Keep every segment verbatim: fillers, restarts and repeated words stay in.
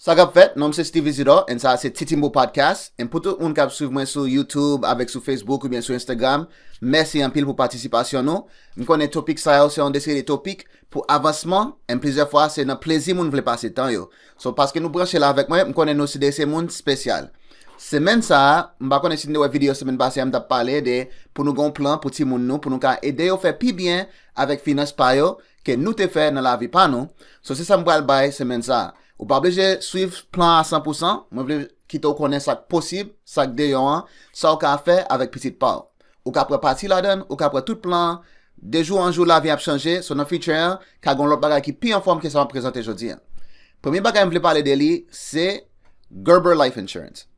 Sa k ap fèt, non m se Steve Isidore, and sa a se Titimbo Podcast. And pou tout moun k ap swiv mwen sou YouTube, avèk sou Facebook oubyen sou Instagram, mèsi anpil pou patisipasyon nou. M konnen topik sa yo se yon de seri de topik pou avansman, and plizyè fwa se nan plezi moun vle pase tan yo. So, paske nou branche la avèk mwen, m konnen nou se de se moun espesyal. Semèn sa a, m pa konnen si n te wè videyo semèn pase a, m t ap pale de pou nou gen yon plan pou timoun nou, pou nou ka ede yo fè pi byen avèk finans pa yo, ke nou te fè nan lavi pa nou. So, se sa m pral bay semèn sa a. Ou pa oblije swiv plan a san pou san. Mwen vle kite w konnen sa k posib, sa k deyò an, sa w ka fè avèk pitit pa w. Ou ka pran pati ladan l, ou ka pran tout plan an. De jou an jou, lavi ap chanje, so nan future an, ka gen lòt bagay ki pi anfòm ke sa m ap prezante jodi an. Premye bagay m vle pale de li, se Gerber Life Insurance.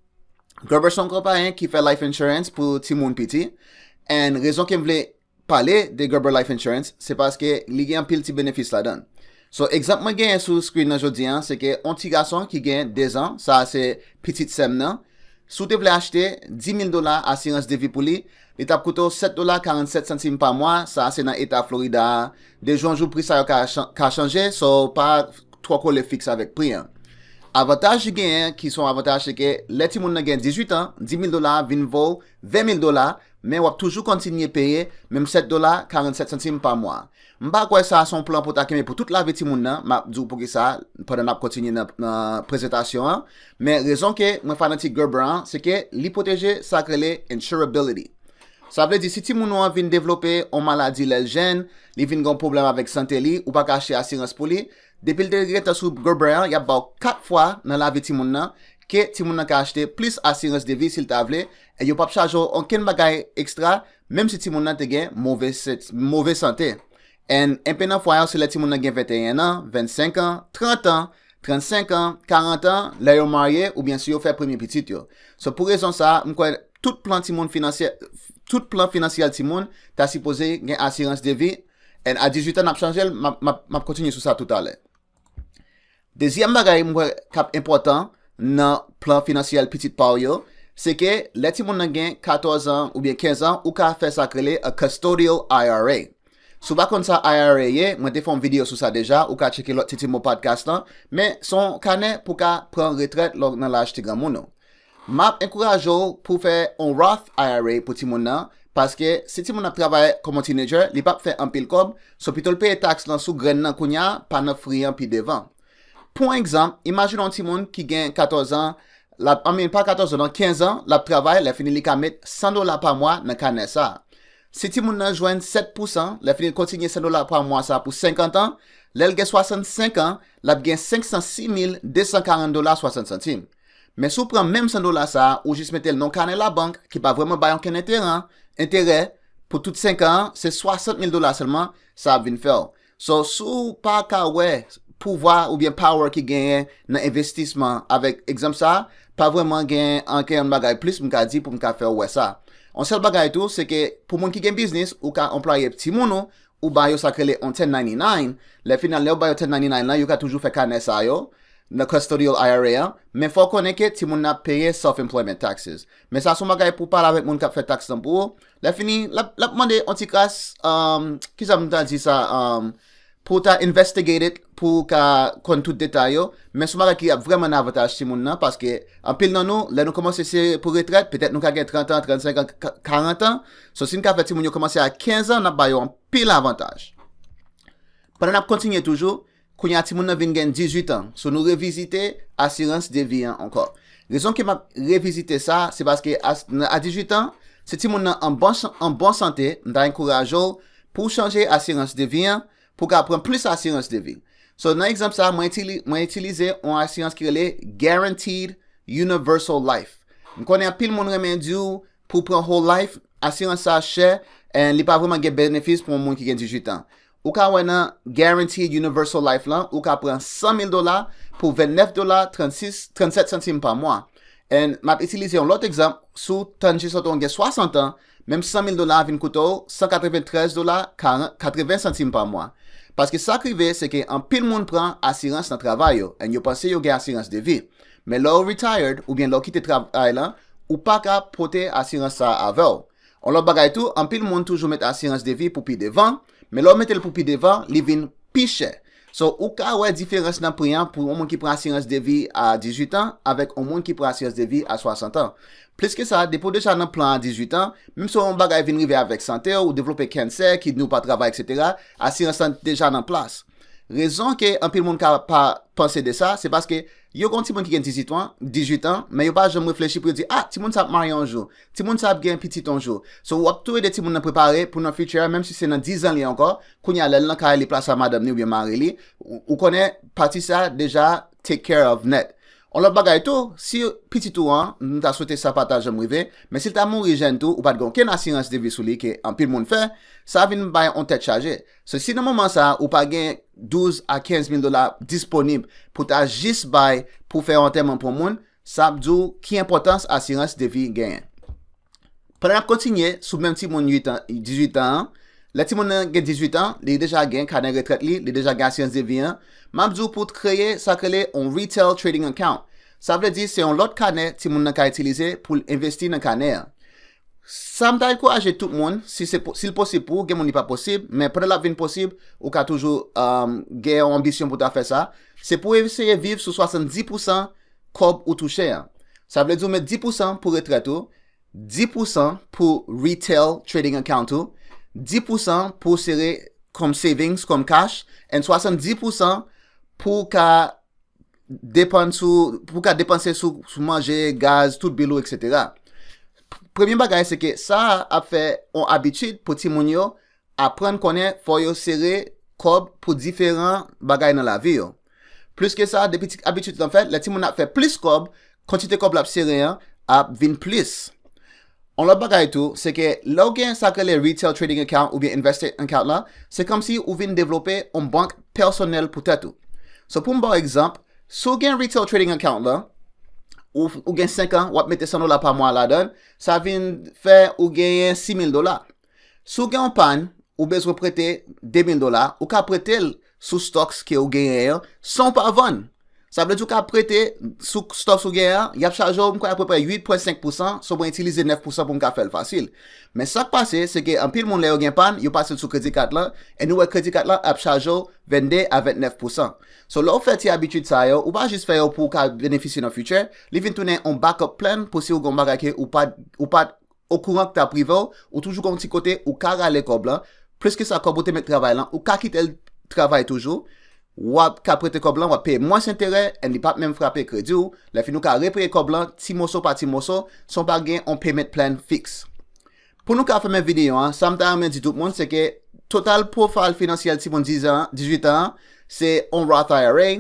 Gerber se yon konpayi ki fè life insurance pou timoun piti. And rezon ke m vle pale de Gerber Life Insurance, se paske li gen anpil ti benefis ladan l. So, egzanp mwen genyen sou screen nan jodi an, se ke yon ti gason ki gen de zan, sa a se pitit sè m nan. Si w te vle achte dis mil dola asirans de vi pou li, li t ap koute w sèt dola karannsèt santim pa mwa, sa a se nan eta Florida a. De jou an jou, pri sa yo ka chan-, ka chanje, so pa twò kole fiks avèk pri an. Avantaj li genyen, ki se yon avantaj, se ke lè timoun nan gen dizuit an, dis mil dola a vin vo w ven mil dola, men w ap toujou kontinye peye menm sèt dola karannsèt santim pa mwa. M pa kwè sa se yon plan pou ta kenbe pou tout lavi timoun nan. M ap di w poukisa pandan n ap kontinye nan, nan prezantasyon an. Men rezon ke mwen fanatik Gerber an, se ke li pwoteje sa k rele insurability. Sa vle di, si timoun ou an vin devlope yon maladi lè l jèn, li vin gen yon pwoblèm avèk sante li, ou pa ka achte asirans pou li, depi l te gentan sou Gerber an, y ap ba w kat fwa nan lavi timoun nan, ke timoun nan ka achte plis asirans de vi si l ta vle, e yo p ap chaje w okenn bagay ekstra, menm si timoun nan te gen move, se- move sante. And enpe nan fwa yo, se lè timoun nan gen venteyen an, vennsenk an, trant an, trannsenk an, karant an, lè yo marye oubyen si yo fè premye pitit yo. So, pou rezon sa a, m kwè tout plan timoun finansyè, tout plan finansyèl timoun ta sipoze gen asirans de vi. And a dizuit an, n ap chanje l, m ap, m ap, m ap kontinye sou sa toutalè. Dezyèm bagay m kwè k ap enpòtan nan plan finansyèl pitit pa w yo, se ke lè timoun nan gen katòz an oubyen kenz an, ou ka fè sa k rele a custodial I R A. Si w pa konn sa I R A ye, mwen te fè yon videyo sou sa deja, ou ka tcheke lòt Titimbo Podcast lan, men se yon kanè pou w ka pran retrèt lè w nan laj ti granmoun ou. M ap enkouraje w pou w fè yon Roth I R A pou timoun nan, paske si timoun nan ap travay kòm yon teenager, li p ap fè anpil kòb, so pito l peye taks lan sou grenn nan kounye a, pa nan fri an pi devan. Pou yon egzanp, imajine yon timoun ki gen katòz an, l ap, I mean, pa katòz an, non, kenz an, l ap travay, lè fini li ka met san dola pa mwa nan kanè sa a. Si timoun nan jwenn sèt pousan, lè fini l kontinye san dola pa mwa sa a pou senkant an, lè l gen swasannsenk an, l ap gen senk san sis mil de san karant dola swasant santim. Men si w pran menm san dola sa a, ou jis mete l nan yon kanè labank ki pa vrèman bay okenn enteran, enterè, pou tout senk an, se swasant mil dola sèlman sa ap vin fè w. So, si w pa ka wè pouvwa oubyen power ki genyen nan envestisman avèk egzanp sa a, pa vrèman gen ankenn bagay plis m ka di pou m ka fè w wè sa. Yon sèl bagay tou, se ke pou moun ki gen biznis, ou ka anplwaye timoun ou, ou ba yo sa k rele yon ten ninety-nine. Lè final, lè w ba yo ten ninety-nine lan, yo ka toujou fè kanè sa yo nan custodial I R A an, men fò w konnen ke timoun nan ap peye self-employment taxes. Men sa se yon bagay pou w pale avèk moun k ap fè taks lan pou ou. Lè fini, l ap, l ap mande yon ti kras, um, kisa m ta di sa, um, pou w ta investigate it, pou w ka konn tout detay yo. Men se yon bagay ki ap vrèman nan avantaj timoun nan, paske anpil nan nou, lè nou kòmanse se pou retrèt, petèt nou ka gen trant an, trannsenk an, ka-, karant an. So, si n ka fè timoun yo kòmanse a kenz an, n ap ba yo anpil avantaj. Pandan n ap kontinye toujou, kounye a timoun nan vin gen dizuit an, so nou revizite asirans de vi an ankò. Rezon ke m ap revizite sa, se paske as- nan- a dizuit an, si timoun nan an bon, chan- an bon sante, m ta ankouraje w pou w chanje asirans de vi an, pou w ka pran plis asirans de vi. So, nan egzanp sa, mwen itili- mwen itilize yon asirans ki rele Guaranteed Universal Life. M konnen anpil moun renmen di w pou w pran whole life, asirans sa chè, and li pa vrèman gen benefis pou yon moun ki gen dizuit an. Ou ka wè nan Guaranteed Universal Life lan, ou ka pran san mil dola pou vennèf dola trannsis, trannsèt santim pa mwa. And m ap itilize yon lòt egzanp, si w tann jis lòt ou gen swasant an, menm san mil dola vin koute w san katreventrèz dola karan- katreven santim pa mwa. Paske sa k rive, se ke anpil moun pran asirans nan travay yo, and yo panse yo gen asirans de vi. Men lè w retired, oubyen lè w kite travay lan, ou pa ka pote asirans sa a avè w. Yon lòt bagay tou, anpil moun toujou met asirans de vi pou pi devan, men lè w mete l pou pi devan, li vin pi chè. So, ou ka wè diferans nan pri an pou yon moun ki pran asirans de vi a dizuit an avèk yon moun ki pran asirans de vi a swasant an. Plis ke sa, depi w deja nan plan a dizuit an, menm si yon bagay vin rive avèk sante w, ou devlope kansè, kidney w pa travay, etsetera, asirans lan deja nan plas. Rezon ke anpil moun ka pa panse de sa, se paske yo gen yon timoun ki gen dizuit an, dizuit an, men yo pa janm reflechi pou yo di, ah, timoun sa ap marye yon jou, timoun sa ap gen pitit yon jou. So, w ap tou ede timoun nan prepare pou nan future, menm si se nan diz an li ankò, kounye a lè l nan kay li, plas a madanm li oubyen mari li, ou, ou konnen pati sa deja take care of net. Yon lòt bagay tou, si pitit ou an, nou ta swete sa pa ta janm rive, men si l ta mouri jèn tou, ou pa t gen okenn asirans de vi sou li ke anpil moun fè, sa vin bay yon tèt chaje. So, si nan moman sa a, ou pa gen douz a kenz mil dola disponib pou ta jis bay pou fè yon antèman pou yon moun, sa ap di w ki enpòtans asirans de vi genyen. Pandan n ap kontinye sou menm timoun uit an, dizuit an an, lè timoun nan gen dizuit an, li deja gen kanè retrèt li, li deja gen asirans de vi an, m ap di w pou w kreye sa k rele yon retail trading account. Sa vle di se yon lòt kanè timoun nan ka itilize pou l envesti nan kanè an. Sa m ta ankouraje tout moun, si se po- si l posib pou ou, gen moun li pa posib, men pandan l ap vin posib, ou ka toujou um, gen yon anbisyon pou ta fè sa, se pou w eseye viv sou swasanndis pousan kòb ou touche an. Sa vle di w met dis pousan pou retrèt ou, dis pousan pou retail trading account ou, dis pousan pou sere kòm savings, kòm cash, and swasanndis pousan pou w ka depann sou, pou w ka depanse sou, sou manje, gaz, tout bil ou, etsetera. Premye bagay, se ke sa ap fè yon abitid pou timoun yo aprann konnen fò yo sere kòb pou diferan bagay nan lavi yo. Plis ke sa, depi ti abitid lan fèt, lè timoun ap fè plis kòb, kantite kòb l ap sere an ap vin plis. Yon lòt bagay tou, se ke lè w gen sa k rele retail trading account oubyen investing account la, se kòmsi ou vin devlope yon bank pèsonèl pou tèt ou. So, pou m ba w egzanp, si w gen retail trading account la, ou, ou gen senk an, w ap mete san dola pa mwa ladan l, sa vin fè ou genyen sis mil dola. Si w gen yon pàn, ou bezwen prete de mil dola, ou ka prete l sou stocks ke w genyen an, san w pa vann. Sa vle di w ka prete sou stocks ou genyen an, y ap chaje w, m kwè, apeprè uit pwen senk pousan, so mwen itilize nèf pousan pou m ka fè l fasil. Men sa k pase, se ke anpil moun lè yo gen pàn, yo pase l sou kredi kat lan, e nou wè kredi kat lan ap chaje w vennde a vennèf pousan. So lè w fè ti abitid sa yo, ou pa jis fè yo pou w ka benefisye nan future, li vin tounen yon backup plan pou si w gen yon bagay ke ou pa, ou pa okouran k t ap rive w, ou toujou gen yon ti kote ou ka rale kòb lan. Plis ke sa, kòb ou te met travay lan, ou ka kite l travay toujou. W ap ka prete kòb lan, w ap peye mwens enterè, and li p ap menm frape kredi w. Lè fini, ou ka repeye kòb lan ti moso pa ti moso, san w pa gen yon payment plan fiks. Pou nou ka fèmen videyo an, sa m ta renmen di tout moun, se ke total profile finansyèl timoun diz an, dizuit an, se yon Roth I R A,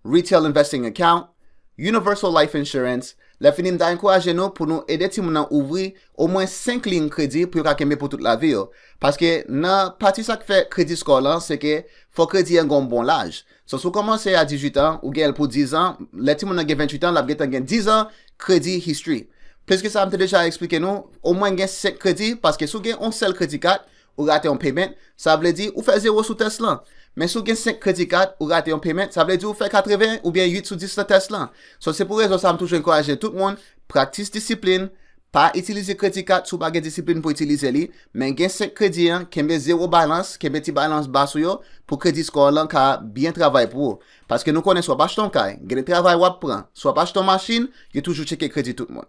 Retail Investing Account, Universal Life Insurance. Lè fini, m ta ankouraje nou pou nou ede timoun nan ouvri omwen senk liy kredi pou yo ka kenbe pou tout lavi yo. Paske nan pati sa k fè kredi score lan, se ke fò kredi an gen yon bon laj. So, si w kòmanse a dizuit an, ou gen l pou diz an, lè timoun nan gen venntuit an, l ap gentan gen diz an kredi history. Plis ke sa, m te deja eksplike nou, omwen gen senk kredi, paske si w gen yon sèl kredi kat, ou rate yon payment, sa vle di ou fè zewo sou tès lan. Men si w gen senk kredi kat, ou rate yon payment, sa vle di ou fè katreven oubyen uit sou dis nan tès lan. So, se pou rezon sa, m toujou ankouraje tout moun, praktis disiplin, pa itilize kredi kat si w pa gen disiplin pou itilize li, men gen senk kredi an, kenbe zewo balans, kenbe ti balans ba sou yo, pou kredi score lan ka byen travay pou ou. Paske nou konnen si w ap achte yon kay, gen de travay w ap pran, si w ap achte yon machin, yo toujou tcheke kredi tout moun.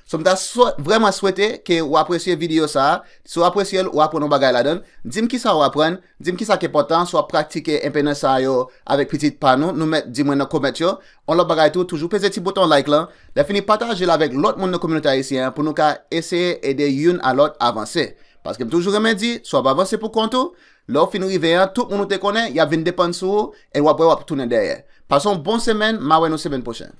So, m ta swe- vrèman swete ke w apresye videyo sa a. Si w apresye l, w aprann yon bagay ladan l. Di m kisa w aprann, di m kisa k enpòtan, si w ap pratike enpe nan sa yo avèk pitit pa nou, nou mèt di mwen nan kòmant yo. Yon lòt bagay tou, toujou peze ti bouton like lan. Lè fini, pataje l avèk lòt moun nan kominote ayisyen an pou nou ka eseye ede youn a lòt avanse. Paske m toujou renmen di, si w ap avanse pou kont ou, lè w fin rive an, tout moun ou te konnen, y ap vin depann sou ou, e w ap wè w ap tounen dèyè. Pase yon bon semèn, m a wè nou semèn pwochèn.